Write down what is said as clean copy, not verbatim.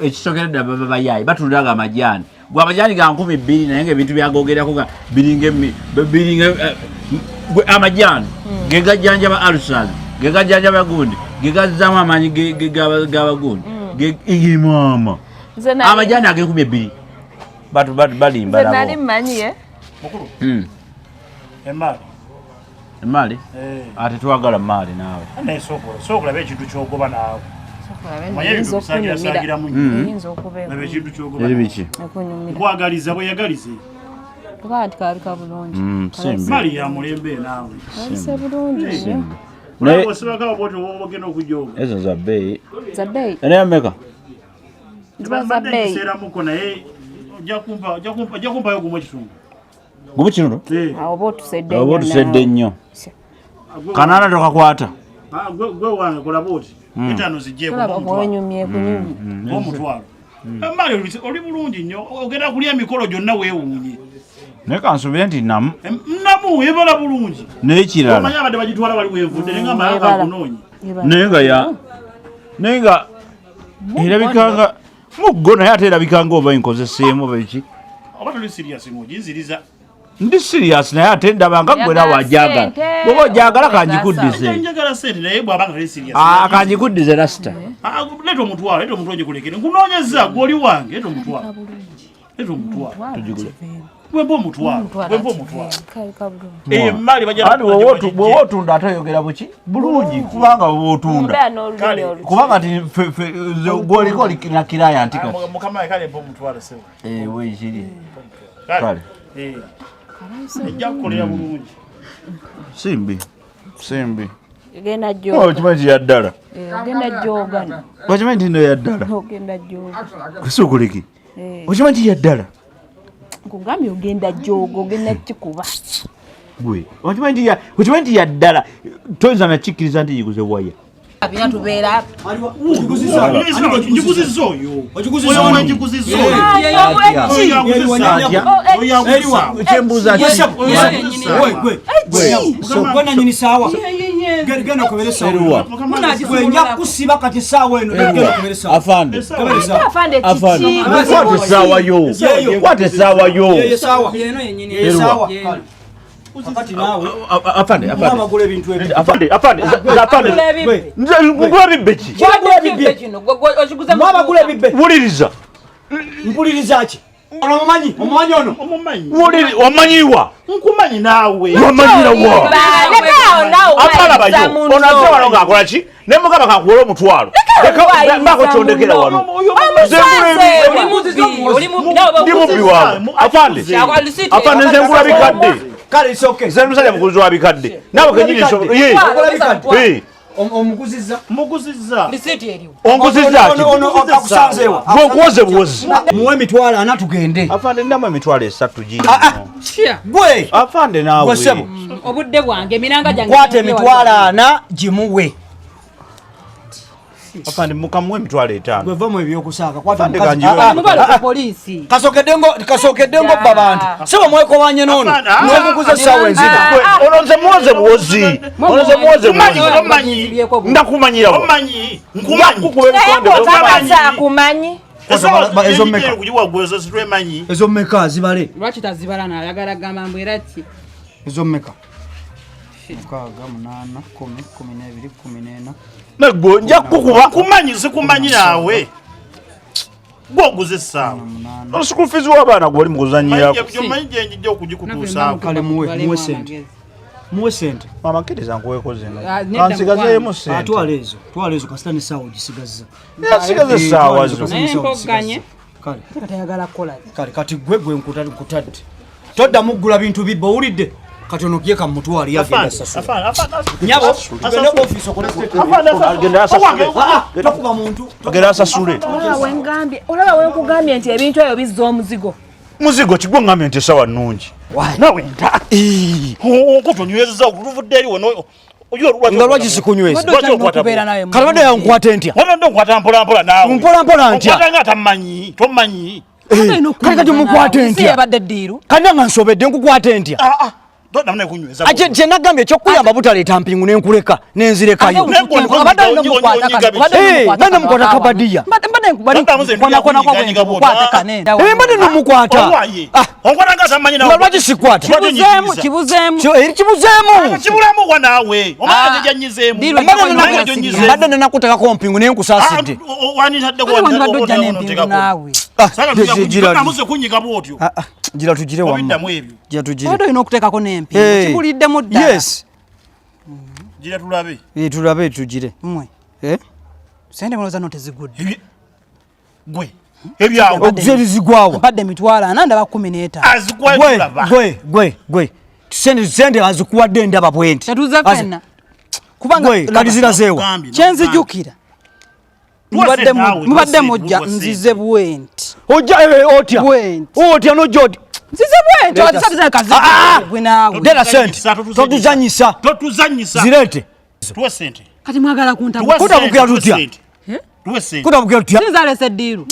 Ekisokera ddala baba bayaayi batunda nga amajaani, gwe amajaani ga 2000, naye nga ebintu byagogerako nga biringa biringa gwe amajaani ge gajjanjaba ulcers, ge gajjanjaba gundi, ge gazzaamu amaanyi g'abagundi. Maama, Nze nali amajaani ag'e 2000 batu balimba. Nze nali nabo. mmanyi. Mukulu. Emaali. Emaali? Eh. Ate twagala maali naawe. Naye sooka olabe ekintu kyogoba naawe. Manye ebintu Eyinza okunyumira. bisaagirasaagiramu nnyo. Eyinza okuba Laba ekintu kyogoba. Eri biki? Ekunyumira. Nkwagaliza bweyagalize. Kuba nti kalabika bulungi. Simbi. Maali ya mulembe naawe. Kalabise bulungi nnyo. Naye osibako bwoti oba ogenda okujooga. Ezo za bbeeyi. Za bbeeyi. Ene mmeka? Ziba za Mbadde bbeeyi. nkiseeramuko, naye ojja kumpayo gumu ekitundu. Gumu kitundu? Eh. Awo oba otusedde Oba nnyo otusedde naawe. nnyo. 800 tokakwata. Ah, gwe wange kola bwoti, 5 zijjeeko. Tolaba bwenyumye ekunyumye. Omutwalo. Emaali oli bulungi nnyo, ogenda kulya emikolo gyonna weewuunye. Naye kansubire nti namu. Namu ebala bulungi. N'ekirala Omanyi abadde bagitwala wali weevudde, naye nga Ebala. akakunoonye. Naye nga ya naye nga erabika nga muggo, naye ate erabika nga oba enkozeseemu oba biki. Oba toli serious ng'oginziriza. Ndi serious, naye ate ndaba nga gwe nawe Oyagala ajagala. ssente, Bwoba ojagala oyagala. kanjikuddize. Njagala sente, naye bw'aba nga tali serious. Ah, kanjikuddize rasita. Ah, leeta omutwalo, leeta omutwalo gikulekere. Nkunoonyeza, gwe oli wange, leeta omutwalo, leeta omutwalo. Tugigule. Gwempa omutwalo, gwempa omutwalo. Kalabika bulungi. Emaali bajja. Anti bw'oba otunda ate oyogera buki bulungi, kubanga bw'oba otunda Mbeera n'olulimi Kale. oluki. Kubanga nti nze gwoliko oli na kiraya nti kati Mukama, kale mpa omutwalo, sebo. Eh, weekiri. Kale. Kale. Eh. Ejja kukolera bulungi. Simbi simbi. Ogenda jooga. Okimanyi nti yaddala? Eh, ogenda jooga no. Okimanyi nti no yaddala? Ogenda jooga. Kusukuliki. Eh. Okimanyi nti yaddala? Nkugambye ogenda jooga, ogenda kikuba. Gwe okimanyi nti yaddala? Toyinza nakikkiriza nti yiguze waya. Bina tubeera. Njiguzizza oyo. Ogiguzizza Oyo ono. wenjiguzizza oyo. Oyo aguzizza. Kyembuuza ki? Gwe nanyini saawa, genda okebere Eruwa? saawa. Gwe nja kusiba kati saawa eno, genda okebere saawa. Afande. Kebere saawa. Afande. Afande. Kiki? Kwata essaawa yo. Yeeyo. Kwata essaawa yo. Yeyo saawa. Yeno yennyini. Yeyo Eruwa? saawa. Kale. Kakati naawe Afande, afande. mwabagula ebintu ebyo. Afande, afande, afande. Agula ebibbe. Nze ngula bibbe ki? Mwagula ebibbe. Kino gwe okiguze mu Mwabagula dduuka. ebibbe. Wuliriza. Mpuliriza ki? Ono omumanyi? Omumanyi ono? Omumanyi. Wuliri omanyiwa? Nkumanyi naawe. Wamanyira wa? Lekaawo naawe. Amalabayo. Wayisa muno. Ono azze wano ng'akola ki? Ne mugamba kankuwole omutwalo. Wayisa Mbaako kyondekera muno. wano. Omusanze. Oli mubbi, oli mubbi. Nawe Ndi mubbi waabwe. Afande. Kyakwa lisiti. Afande, nze ngula bikadde. Kale, it's okay. Nze musajja muguzi wa bikadde. Naawe kenyini Bikadde. Ye. Ogula bikadde. Eh, Omuguzizza. Muguzizza. Lisiti eriwo. Onguzizza ki? Ono akusanzeewa? Gwe nkuwoze buwozi. Muwe 40,000 tugende. Afande, nnamu 30,000 gi. Gwe. Afande naawe. Gwe ssebo. Obudde bwange, emiranga gyange. Kwata 40,000 gimuwe. Afande, mukamuwe 50,000. Gwe va mu ebyokusaaka, kwata Afande, mukazi. kanjiwe. Ah, ah. Mubale ku poliisi. Kasookedde ngobba bantu, sebo mwekobanye n'ono Afande, ah, n'omuguza essaawa enzina. Gwe, ono nze muwoze buwozi. Ono nze muwoze Omanyi, buwozi. omanyi. Ndakumanyirawo. Omanyi. Nkumanyi. Kukuba Naye ebikonde. bw'otakasa akumanyi. Ezo Ezo mmeka? Kugiwa gwe, ezo zitwemanyi. Ezo mmeka? Zibale. Lwaki tazibala? Naayagala gamba mbu era ki? Ezo mmeka? 6, 8, 10, 12, 14. Nagwe nja kukuba. Nkumanyi, sikumanyi naawe. Gwe oguza essaawa. 8. School fees w'abaana gwe oli mu kuzannyirako. Omanyi gye njijja okugikutuusaako. Kale muwe sente, muwe sente. Mama, kkiriza nkuweeko zino. Ah, nedda. Kansigazeemu Ah, sente. twala ezo, twala ezo, kasita n'essaawa ogisigazza. Nsigaze essaawa zo. Naye mpogganye. Kale. Tayagala kukola. Kale kati gwe nkutadde, toddamu kugula bintu bibba, owulidde? Kati ono ye kamutwale, yagenda sasula. Nyabo, tugende ku ofiisi okole. Agenda asasule. Ah, ah, tokuba muntu. Agenda asasule. Olaba wengambye, olaba wenkugambye nti ebintu ebyo bizza omuzigo. Muzigo kigwe ngambye nti essaawa nnungi. Nawe nta. Nkutonyweza oluvudde eri wano. Nga lwaki sikunyweza? Lwaki okwata Okubeera nawe. Kale badde yankwata ntya? Wabadde onkwata mpolampola naawe. Mpolampola ntya? Onkwata nga tamanyi, tomanyi. Eh, kale kati mukwate Si ntya? yabadde ddiiru. Kandi nga nsobedde, nkukwate ntya? Kye nagambye ekyokuyamba butaleeta mpingu nenkuleka nenzirekayo. Mbadde mukwata kabadiya. Mbadde nomukwata. Nga lwaki sikwata? Eri kibuzeemu. Mbadde nenakuteekako mpingu naye nkusaasidde. Gira tugire wamma. Gira tugire. Obadde olina okuteekako n'empingu. Kibuliddemu ddala. Yes. Gira tulabe. Tulabe tugire. Mmwe. Sente muloza no tezigudde. Gwe. Ebyawo. Zigwawa. Mbadde 400 ndaba 15. Azigwa tulaba. Gwe gwe gwe. Sente azikuwadde ndaba bwenti. Tetuze ffenna. Kubanga kati zirazeewa. Kyenzijukira. Mubadde mujja nzize bwenti. Ojja otya. Otya n'ojja otya. Nzize bwenti. Ozisabye kazi. Gwe naawe. Dera sente. Totuzanyisa. Totuzanyisa. Zirete. Tuwe sente. Kati mwagala kuntabukira. Kutabukira tutya? Tuwe sente. Kutabukira tutya? Sinza alese ddiiru.